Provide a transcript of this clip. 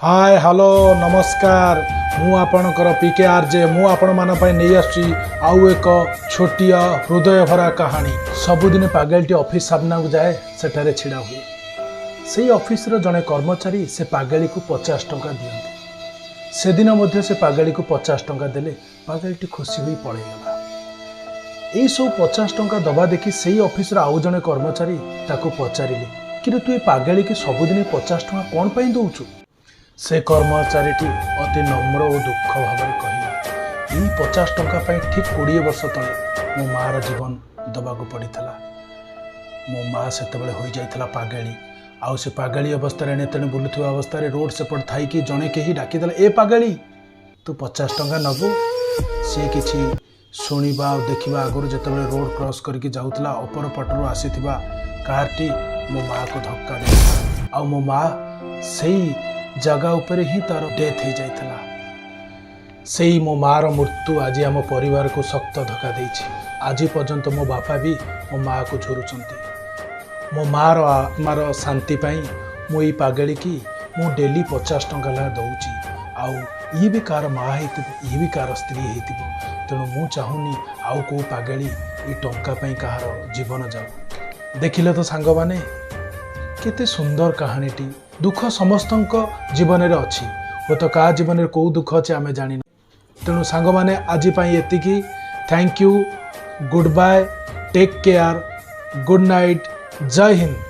ହାଏ, hello, ନମସ୍କାର। ମୁଁ ଆପଣଙ୍କର ପି କେ ଆର୍ ଜେ। ମୁଁ ଆପଣମାନଙ୍କ ପାଇଁ ନେଇ ଆସୁଛି ଆଉ ଏକ ଛୋଟିଆ ହୃଦୟ ଭରା କାହାଣୀ। ସବୁଦିନ ପାଗେଳିଟି ଅଫିସ ସାମ୍ନାକୁ ଯାଏ, ସେଠାରେ ଛିଡ଼ା ହୁଏ। ସେଇ ଅଫିସର ଜଣେ କର୍ମଚାରୀ ସେ ପାଗେଳିକୁ 50 ଟଙ୍କା ଦିଅନ୍ତି। ସେଦିନ ମଧ୍ୟ ସେ ପାଗେଳିକୁ 50 ଟଙ୍କା ଦେଲେ। ପାଗେଳିଟି ଖୁସି ହୋଇ ପଳେଇଗଲା। ଏଇସବୁ 50 ଟଙ୍କା ଦେବା ଦେଖି ସେଇ ଅଫିସର ଆଉ ଜଣେ କର୍ମଚାରୀ ତାକୁ ପଚାରିଲେ, "କିନ୍ତୁ ତୁ ଏ ପାଗେଳିକି ସବୁଦିନ 50 ଟଙ୍କା କ'ଣ ପାଇଁ ଦେଉଛୁ?" ସେ କର୍ମଚାରୀଟି ଅତି ନମ୍ର ଓ ଦୁଃଖ ଭାବରେ କହିଲା, "ଏଇ 50 ଟଙ୍କା ପାଇଁ ଠିକ୍ 20 ବର୍ଷ ତଳେ ମୋ ମାଆର ଜୀବନ ଦେବାକୁ ପଡ଼ିଥିଲା। ମୋ ମା ସେତେବେଳେ ହୋଇଯାଇଥିଲା ପାଗେଳି। ଆଉ ସେ ପାଗେଳି ଅବସ୍ଥାରେ ଏଣେ ତେଣେ ବୁଲୁଥିବା ଅବସ୍ଥାରେ ରୋଡ଼ ସେପଟେ ଥାଇକି ଜଣେ କେହି ଡାକିଦେଲା, 'ଏ ପାଗେଳି, ତୁ 50 ଟଙ୍କା ନେବୁ?' ସିଏ କିଛି ଶୁଣିବା ଆଉ ଦେଖିବା ଆଗରୁ ଯେତେବେଳେ ରୋଡ଼ କ୍ରସ୍ କରିକି ଯାଉଥିଲା, ଅପର ପଟରୁ ଆସିଥିବା କାର୍ଟି ମୋ ମାଆକୁ ଧକ୍କା ଦେଇଥିଲା ଆଉ ମୋ ମା ସେଇ ଜାଗା ଉପରେ ହିଁ ତାର ଡେଥ୍ ହେଇଯାଇଥିଲା। ସେଇ ମୋ ମାଆର ମୃତ୍ୟୁ ଆଜି ଆମ ପରିବାରକୁ ଶକ୍ତ ଧକ୍କା ଦେଇଛି। ଆଜି ପର୍ଯ୍ୟନ୍ତ ମୋ ବାପା ବି ମୋ ମାଆକୁ ଝୁରୁଛନ୍ତି। ମୋ ମାଆର ଆତ୍ମାର ଶାନ୍ତି ପାଇଁ ମୁଁ ଏଇ ପାଗେଳିକି ମୁଁ ଡେଲି 50 ଟଙ୍କା ଲେଖା ଦେଉଛି। ଆଉ ଇଏ ବି କାହାର ମା ହେଇଥିବ, ଇଏ ବି କାହାର ସ୍ତ୍ରୀ ହେଇଥିବ। ତେଣୁ ମୁଁ ଚାହୁଁନି ଆଉ କେଉଁ ପାଗେଳି ଏଇ ଟଙ୍କା ପାଇଁ କାହାର ଜୀବନ ଯାଉ।" ଦେଖିଲେ ତ ସାଙ୍ଗମାନେ, କେତେ ସୁନ୍ଦର କାହାଣୀଟି। ଦୁଃଖ ସମସ୍ତଙ୍କ ଜୀବନରେ ଅଛି। ହୁଏତ କାହା ଜୀବନରେ କେଉଁ ଦୁଃଖ ଅଛି, ଆମେ ଜାଣିନୁ। ତେଣୁ ସାଙ୍ଗମାନେ, ଆଜି ପାଇଁ ଏତିକି। Thank you, good bye, take care, good night, Jay Hind.